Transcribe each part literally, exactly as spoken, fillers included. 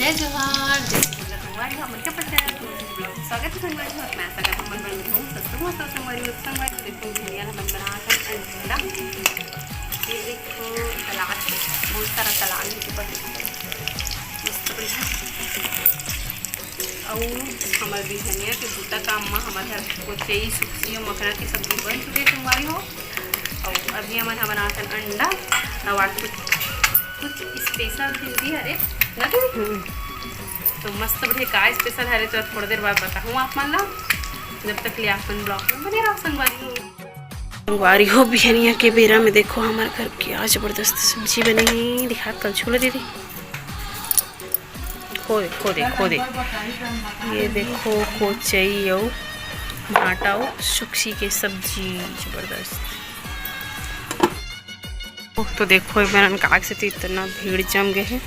जय जोहार, जय छत्तीसगढ़ संगवारी हो, हमर के पटेल, तुमन के vlog में स्वागत है संगवारी हो। मैं आशा करत हूँ मन बन हूँ, सस्तु मस्त संगवारी हो, संगवारी हो, देखो, बिहनिया हमन बनात हन अंडा। ये देखो, सलाद, बहुत सारा सलाद है ऊपर, मस्त बढ़िया। अउ हमर बिहनिया के बूता काम म हमर घर कोचई, सुकसी अउ मखना के सब्जी बन चुके हे संगवारी हो। अउ अभी हमन ह बनाथन अंडा। अउ आज कुछ, कुछ special दीदी, अरे ना दीदी? हम्म। तो मस्त बढ़िया का special हरे, तो थोड़ा देर बाद बताहूँ आप मन ला। जब तक ले आप मन vlog में बने रहो संगवारी हो। संगवारी हो, बिहनिया के बेरा में देखो, हमर घर के आज जबरदस्त सब्जी बने हे। दिखा कल छोला दीदी। खो दे, खो दे, खो दे। ये देखो, कोचई अउ भांटा अउ सुकसी के सब्जी, जबरदस्त। ओह, तो देखो, एक बार काग से तो इतना भीड़ जम गए हे।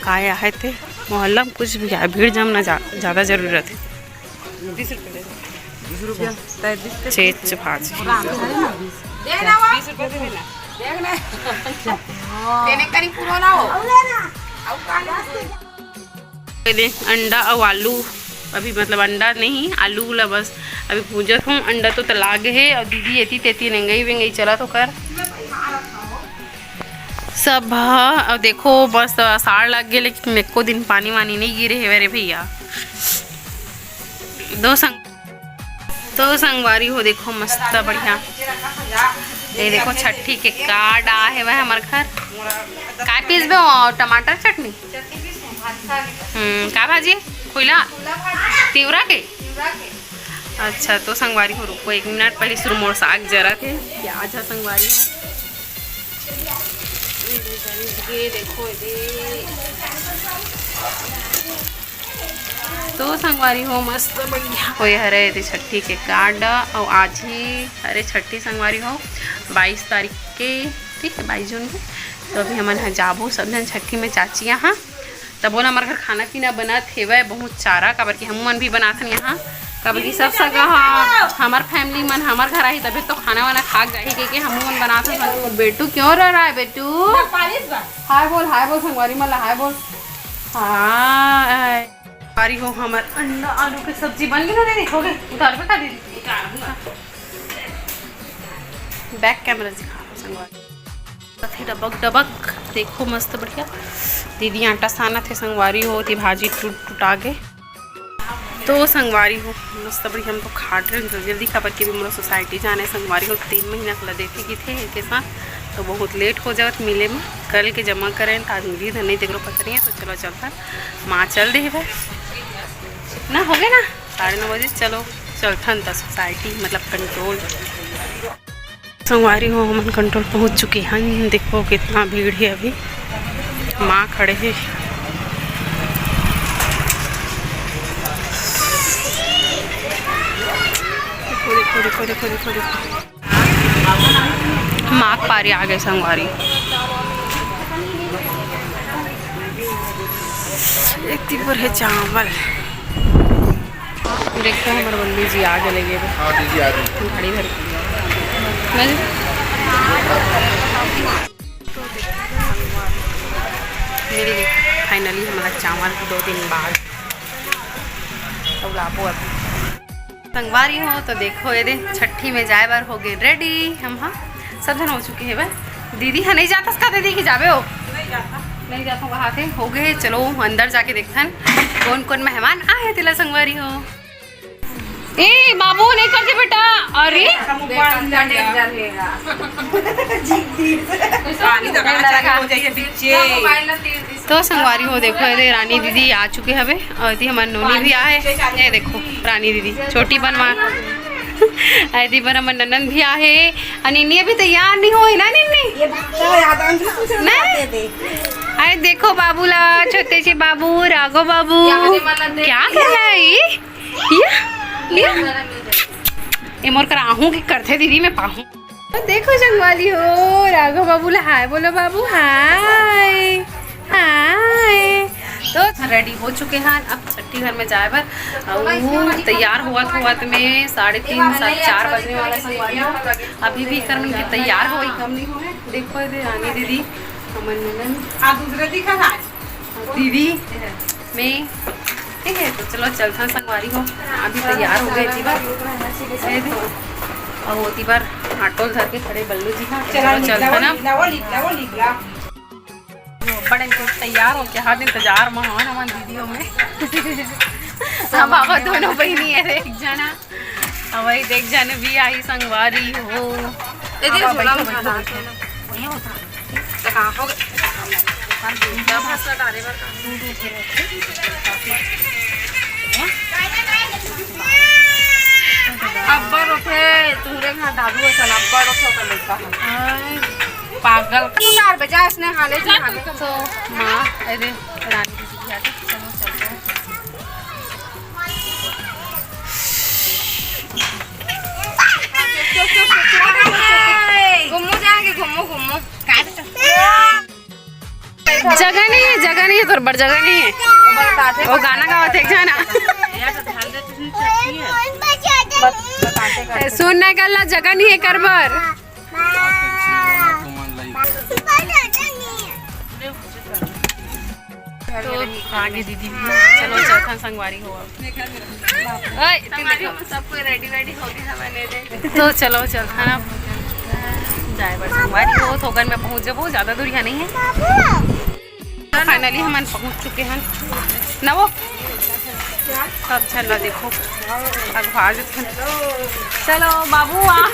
काय आहे ते मोहल्ला में कुछ भी आहे, भीड़ जमना जा-, ज्यादा जरूरत है। बीस रुपये दे दे। बीस रुपया? तय बीस के चेच भाजी। दे ना वो। बीस रुपये दे देना। देख ना। देने का नहीं पूरा ना हो। पहले अंडा अउ आलू, अभी मतलब अंडा नहीं, आलू ला बस अभी भूंजत हूँ। अंडा तो तला गे हे, अउ दीदी एती तेती नेंगई वेंगई चलत ओकर सब ह। अब देखो, बस असाढ़ लग गे, लेकिन एको दिन पानी वानी नहीं गिरे हेवय रे भैया। दो संग, तो संगवारी हो, देखो मस्त बढ़िया। ये देखो छट्ठी के card आ हेवय हमर घर। का पीस बे? टमाटर चटनी। हम्म, का भाजी? खुला? तिवरा के? अच्छा, तो संगवारी हो, रुको एक मिनट, पहले शुरू मोर साग जरत हे। प्याज है संगवारी हो। ये देखो, ये तो संगवारी हो, मस्त बढ़िया होए हरे ये छट्ठी के card। अउ आज ही हरे छट्ठी संगवारी हो, बाईस तारीख के, ठीक है, बाईस जून के। तो अभी हमन ह जाबो सब झन छट्ठी में चाची यहाँ। तब बोला, हमर घर खाना पीना बनत हेवय बहुत सारा, काबर कि हमू मन भी बनाथन यहाँ, काबर कि सब सगा ह-, हमर family मन हमर घर आही, तबे तो खाना वाना खा के जाही, के, के हमू मन बनाथन। बेटू क्यों रो रहा है बेटू? हाय बोल, हाय बोल, संगवारी मन ला हाय बोल। हाय। संगवारी हो, हमर अंडा आलू के सब्जी बन गे ना दीदी? हो गे? उतारबे का दीदी? उतारबे। Back camera दिखा संगवारी। कथे डबक डबक, देखो मस्त बढ़िया। दीदी आटा सानत हे संगवारी हो, ओती भाजी टूट टुटा गे। तो संगवारी हो, मस्त बढ़िया हम तो खाट रहे हैं जल्दी जल्दी, काबर के भी मोर society जाने संगवारी हो, तीन महीना के ला देथे किथे के साथ, तो बहुत late हो जावत मिले में। कल के जमा करें त आज मिली धन नहीं, देख लो पता नहीं है, तो चलो चलता माँ चल दे भाई ना, हो गए ना साढ़े नौ बजे, चलो चलथन त society मतलब control। संगवारी हो, हमन control पहुंच चुके हन। देखो कितना भीड़ है अभी, माँ खड़े हैं। देखो, देखो, देखो, देखो, देखो, देखो। माँ के पारी आ गए संगवारी। एक ती बर है चावल। देखो, हमर बल्लू जी आ गए, लेके हाँ, दीदी आ गई। घड़ी भर। मैं मिल गई finally हमारा चावल दो दिन बाद। अब लाबो अभी। संगवारी हो, तो देखो, ये दे छट्ठी में जाए बर हो गए ready हम। हाँ, सब जन हो चुके हैं भाई। दीदी, हाँ, नहीं जाता इसका दीदी की जावे हो? नहीं जाता। नहीं जाता, वहाँ थे हो गए। चलो अंदर जाके देखथन कौन कौन मेहमान आए हे तेला संगवारी हो। ए बाबू, नहीं कर दे बेटा। अरे पानी तो कहाँ चालू हो जाइए पीछे। तो संगवारी हो, देखो, ये रानी दीदी आ चुके हवे और ये हमारी नोनी भी आए। ये देखो रानी दीदी छोटी बनवा। ऐदी बर हमर ननद भी आहे। अउ निन्नी अभी तैयार नहीं होए ना निन्नी? ये भाषा याद आन से पूछे नहीं। आए देखो बाबू ला, छोटे से बाबू, राघव बाबू। क्या कर रहा है ये? ये, ये? ये मोर करा आहूँ की करथे दीदी, मैं पाहूँ। तो देखो संगवारी हो, राघव बाबू ला हाय बोलो बाबू, हाय, हाय। तो ready हो चुके हैं अब छट्ठी घर में जाए बर। अउ तैयार होवत होवत में साढ़े तीन, साढ़े चार बजने वाला संगवारी हो। अभी भी कर मन के तैयार होई कम नहीं होए। देखो ये रानी दीदी, हमर ननद। आ दूसरे दिखा था। दीदी, मैं, ठीक है, तो चलो चलथन संगवारी हो। अभी तैयार हो गए जी बर। ये दे। अब ओती बर ऑटो धर के खड़े बल्लू जी। चलो चलथन अब। बड़े तो तैयार हो के हाथ इंतजार में हवन हमन दीदी हो में। अब बाबा दोनों बहिनी है रे, एक जना। अब वही देख जन भी आई संगवारी हो। ए, दे, अब झोला बैठो, में बैठो, खा बैठो। तो कहाँ हो गए? हम दूसरा भाषा डाले बर का? अब्बड़ होथे, तुहरे घर दादू असन अब्बड़ होथे, ओकर लइका ह। पागल। तू डार बे, जा, इसने हाले, जा, हाले। तो माँ, अरे, रानी दीदी आ गई, चलो, चलते हैं। घूमो जाएंगे, घूमो, घूमो। जगह नहीं है, जगह नहीं है, तोर बर जगह नहीं है। वो गाना गावत है, एक जाना। ए, सुन ना, गल्ला जगह नहीं है कर बर। तो आगे दीदी भी। चलो, चलथन संगवारी हो अब। ओए, तुम देखो। सब कोई रेडी वेडी हो गया हमारे लिए। तो चलो, चलथन अब। जाए बर संगवारी हो, थोकन में पहुंच जाबो, ज्यादा दूरिया नहीं है। तो finally हमन पहुंच चुके हैं। ना वो। सब झन ला देखो। अगवा जथन। चलो, बाबू आ।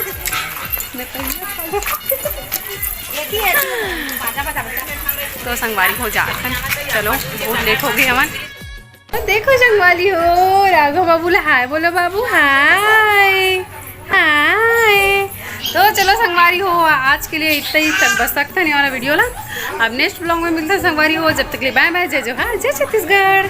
तो संगवारी हो जाथन। चलो, बहुत लेट हो गए हमन। तो देखो संगवारी हो, राघव बाबू ला हाय बोलो बाबू, हाय, हाय। तो चलो संगवारी हो, आज के लिए इतना ही तक बस रखते हैं हमारा वीडियो ला। अब नेक्स्ट ब्लॉग में मिलते हैं संगवारी हो, जब तक के लिए बाय बाय, जय जोहार, जय छत्तीसगढ़।